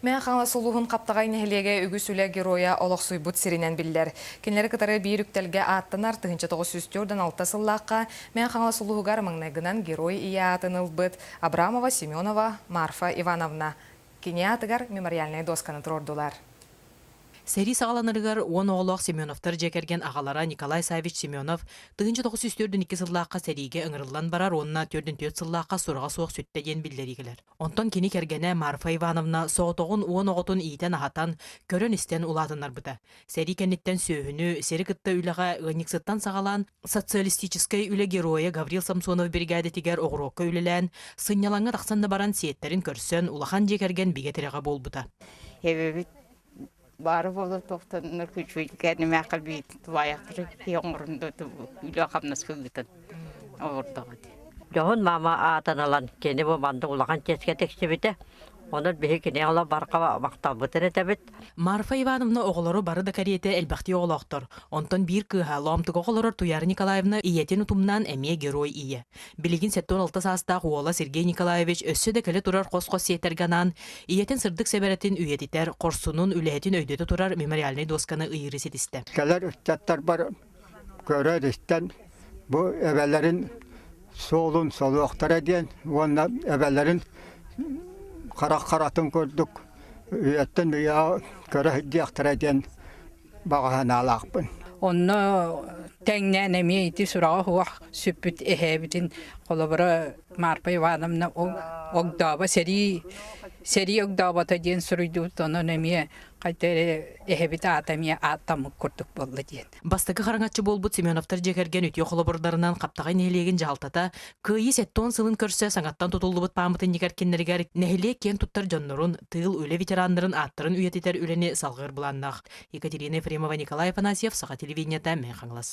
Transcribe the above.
Мэҥэ Хаҥалас улууһун Хаптаҕай нэһилиэгэ үгүс үлэ геройа олохсуйбут сиринэн биллэр. Кинилэри кытары биир үктэлгэ ааттанар 1946 сыллаахха Мэҥэ Хаҥалас улууһугар маҥнайгынан Герой ийэ аатын ылбыт Абрамова Семенова Марфа Ивановна кини аатыгар мемориальнай дуосканы туруордулар. Сэрии саҕаланарыгар уон оҕолоох Семеновтар дьиэ кэргэн аҕалара Николай Саввич Семенов 1942 сыллаахха сэриигэ ыҥырыллан барар уонна 44 сыллаахха сураҕа суох сүттэ диэн биллэрии кэлэр. Онтон кини кэргэнэ Марфа Ивановна соҕотоҕун уон оҕотун иитэн-аһатан, көрөн-истэн улаатыннарбыта. Сэрии кэнниттэн сүөһүнү, сири кытта үлэҕэ ыанньыксыттан саҕалаан социалистическай үлэ геройа Гаврил Самсонов биригээдэтигэр оҕуруокка үлэлээн, сынньалаҥҥа тахсан да баран сиэттэрин көрсөн, улахан дьиэ кэргэн бигэ тирэҕэ буолбута. Эбэбит баара буола тохтоннор күчүөйдүкээннэмээххэ биит тулаайахтары киһи оҥорун да үлэ-хамнас кыгытан олордоҕо дии. Дьоһун маама аатын ылан кини бу маннык улахан чиэскэ тиксибитэ. Онон биһи кини ола барҕа махталбытын этэбит. Марфа Ивановна оҕолору бары да кэриэтэ элбэхтии оҕолоохтор. Онтон биир кыыһа Лоомтуга олорор Туйаара Николаевна ийэтин утумнаан эмиэ герой ийэ. Билигин 76 саастаах уола Сергей Николаевич өссө да кэлэ турар хос-хос сиэтэргэ анаан, ийэтин сырдык сэбэрэтин үйэтитэр, хорсунун, үлэһитин өйдөтө турар мемориальнай дуосканы ыйыыры ситистэ. Кэлэр ыччаттарбар көрөр-истэн бу эбэлэрин суолун солуохтара диэн уонна эбэлэрин харах харатын курдук үйэттэн үйэҕэ көрө сылдьыахтара диэн баҕа санаалаахпын. Онно тэҥнээн эмиэ ити сураҕа суох сүппүт эһээбитин холобура Марфа Ивановна Огдообо сэрии сэрии огдообото диэн суруйдубут онон эмиэ хайта эрэ эһэбит аата эмиэ ааттаммыт курдук буолла диэн. Бастакы хараҥаччы буолбут Семеновтар дьиэ кэргэн үтүө холобурдарынан Хаптаҕай нэһилиэгин дьаһалтата Кыайыы 70 сылын көрсө саҥаттан тутуллубут пааматынньыгар кинилэригэр нэһилиэк киэн туттар дьоннорун, тыыл, үлэ ветераннарын ааттарын үйэтитэр үлэни салҕыыр былааннаах. Екатерина Ефремова, Николай Афанасьев, Саха телевидениета, Мэҥэ Хаҥалас.